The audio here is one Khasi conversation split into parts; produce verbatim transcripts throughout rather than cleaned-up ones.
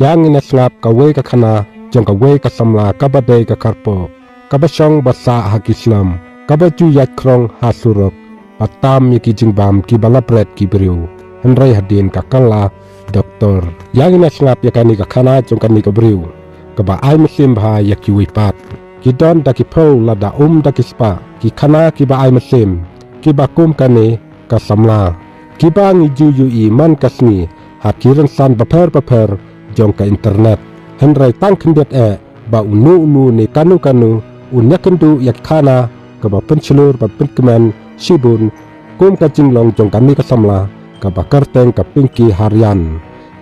Ïa ngin ïa sngap kawei ka khana jong kawei ka samla kaba dei ka kharpoh, kaba shong ba sah ha ki slum, kaba ju ïaid khrong ha surok, ba tam ïa ki jingbam kiba la bret ki briew. Hynrei hadien ka kylla doktor, ïa ngin ïa sngap ïa kane ka khana jong kane ka briew kaba ai mynsiem bha ïa kiwei pat. Ki don da ki phew lada um da ki spah ki khana kiba ai mynsiem kiba kum kane ka samla, kiba ngi ju ïohi man ka sngi ha ki rynsan bapher bapher jong ka internet. Hynrei tang khyndiat eh ba uno uno ne kano kano un ïakynduh ïa ka khana kaba pynshlur bad pynkmen shibun kum ka jinglong jong kane ka samla kaba kyrteng ka Pinky Harian,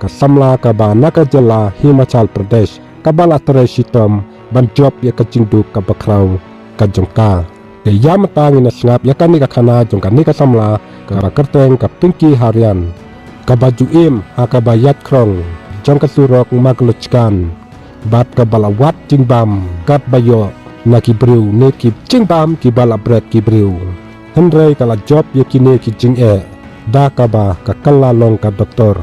ka samla kaba na ka jylla Himachal Pradesh, kaba la trei shitom ban jop ïa ka jingduk kaba khraw ka jong ka. Te ïa mynta ngin ïa sngap ïa kane ka khana jong kane ka samla kaba kyrteng ka Pinky Harian, kaba ju im ha kaba ïaid khrong jong ka surok Margalochkan, bad kaba la wad jingbam katba ïoh na ki briew ne ki jingbam kiba la bret ki briew. Hynrei ka la jop ïa kine ki jingeh da kaba ka kylla long ka doktor,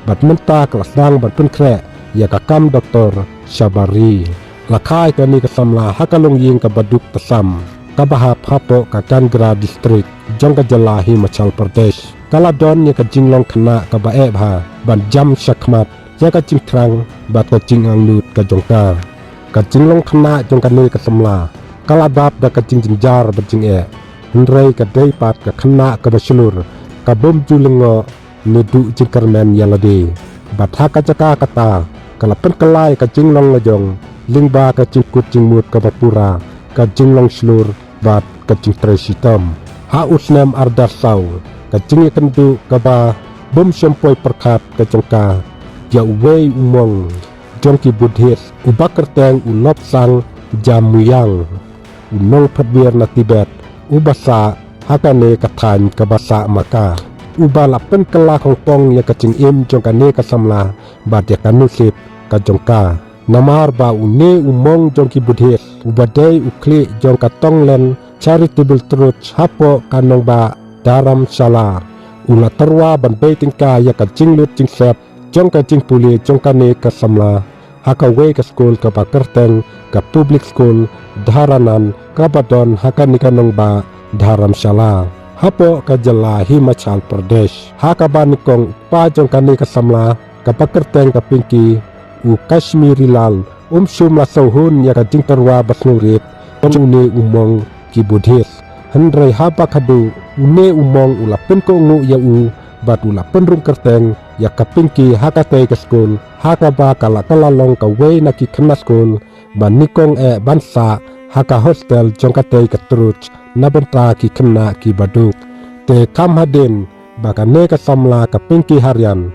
bad mynta ka la sdang ban pynkhreh ïa ka kam doktor shabar ri. La kha ïa kane ka samla ha ka longïing kaba duk tasam, kaba hap hapoh ka Kangra District jong ka jylla Himachal Pradesh. Ka la don ïa ka jinglong khynnah kaba eh bha ban jam shakhmat ïa ka jingthrang bad ka jingangnud ka jong ka. Ka jinglong khynnah jong kane ka samla ka la dap da ka jingjynjar bad jingeh, hynrei ka dei pat ka khynnah kaba shlur, ka bym ju lyngngoh ne duh jingkyrmen ïa lade. Bad ha ka jaka kata ka la pynkylla ïa ka jinglong lajong lyngba ka jingkut jingmut kaba pura, ka jinglong shlur bad ka jingtrei shitom. Ha u snem arhajar saw, ka jingïakynduh kaba bym shym poi pyrkhat ka jong ka ïa uwei u mong jong ki Buddhist uba kyrteng u Lobsang Jumyang, u nongphadwiar na Tibet, uba sah ha kane ka thaiñ kaba sah ma ka, uba la pynkylla khongpong ïa ka jingim jong kane ka samla bad ïa ka nusip ka jong ka. Namar ba une u mong jong ki Buddhist uba dei u khlieh jong ka Tonglen Charitable Trust hapoh ka nongbah Dharamshala, u la tyrwa ban bei tyngka ïa ka jinglut jingsep jong ka jingpule jong kane ka samla ha kawei ka skul kaba kyrteng ka Public School Dharanan, kaba don ha kane ka nongbah Dharamshala, hapoh ka jylla Himachal Pradesh. Ha kaba nyngkong u kpa jong kane ka samla kaba kyrteng ka Pinky, u Kashmiri Lal, um shym la sngewhun ïa ka jingtyrwa basngewrit jong une u mong ki Buddhist. Hynrei haba khadduh une u mong u la pynkohnguh ïa u bad u la pynrung kyrteng ïa ka Pinky ha katei ka skul, ha kaba ka la kylla long kawei na ki khynnah skul ba nyngkong eh ban sah ha ka hostel jong katei ka trust na bynta ki khynnah kiba duk. Te kham hadien ba kane ka samla ka Pinky Harian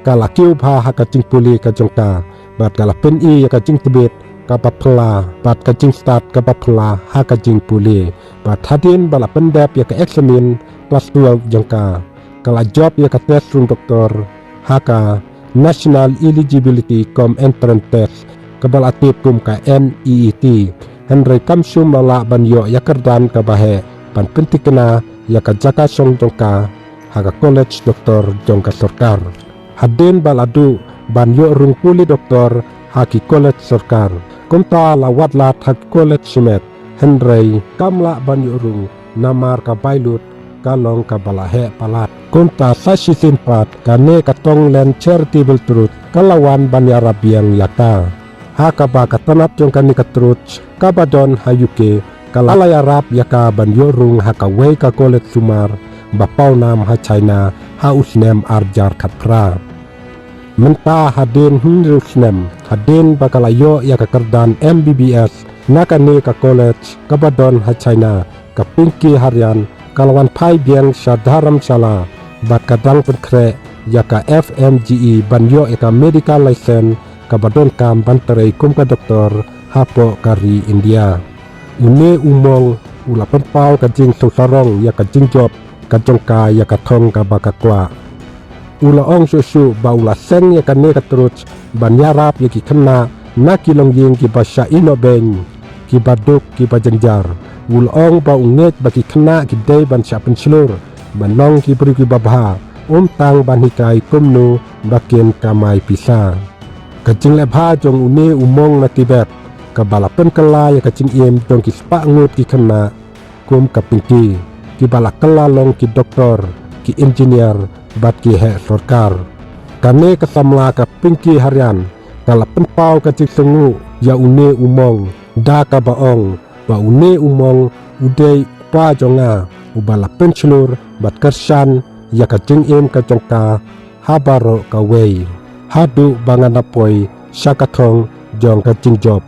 ka la kiew bha ha ka jingpule ka jong ka bad ka la pyni ïa ka jingtbit kaba phylla bad ka jingstad kaba phylla ha ka jingpule. Bad hadien ba la pyndep ïa ka eksamin klas twelve jong ka, ka la jop ïa ka test rung doktor ha ka National Eligibility cum Entrance Test, kaba la tip kum ka NEET. Hynrei kam shym la lah ban ïoh ïa ka kyrdan kaba heh ban pynthikna ïa ka jaka shong jong ka ha ka college doktor jong ka sorkar. Hadien ba la duh ban ïoh rung pule doktor ha ki college sorkar, kumta la wad lad ha ki college shimet, hynrei kam lah ban ïoh rung namar ka bai lut ka long kaba la heh palat. Kumta sa shisien pat kane ka Tonglen Charitable Trust ka la wan ban ïarap biang ïa ka, ha kaba ka tnat jong kane ka trust kaba don ha UK ka la ïarap ïa ka ban ïoh rung ha kawei ka college sumar ba pawnam ha China ha u snem arhajar khatphra. Mynta hadien hynriew snem hadien ba ka la ïoh ïa ka kyrdan MBBS na kane ka college kaba don ha China, ka Pinky Harian ka la wan phai biang sha Dharamshala bad ka dang pynkhreh ïa ka FMGE ban ïoh ïa ka medical license kaba donkam ban trei kum ka doktor hapoh ka ri India. Une u mong u la pynpaw ka jingsngewsarong ïa ka jingjop ka jong ka ïa ka thong kaba ka kwah. U la ong shuh shuh ba u la seng ïa kane ka trust ban ïarap ïa ki khynnah na ki longïing kiba shah ïehnoh beiñ, kiba duk, kiba jynjar. U la ong ba u ngeit ba ki khynnah ki dei ban shah pynshlur ban long ki briew kiba bha, ym tang ban hikai kumno ba kin kamai pisa. Ka jingleh bha jong une u mong na Tibet, kaba la pynkylla ïa ka jingim jong ki spah ngut ki khynnah kum ka Pinky, kiba la kylla long ki doktor, ki engineer bad ki heh sorkar. Kane ka samla ka Pinky Harian ka la pynpaw ka jingsngewnguh ïa une u mong da kaba ong ba une u mong u dei u kpa jong nga, uba la pynshlur bad kyrshan ïa ka jingim ka jong ka ha baroh kawei, haduh ba ngan da poi sha ka thong jong ka jingjop.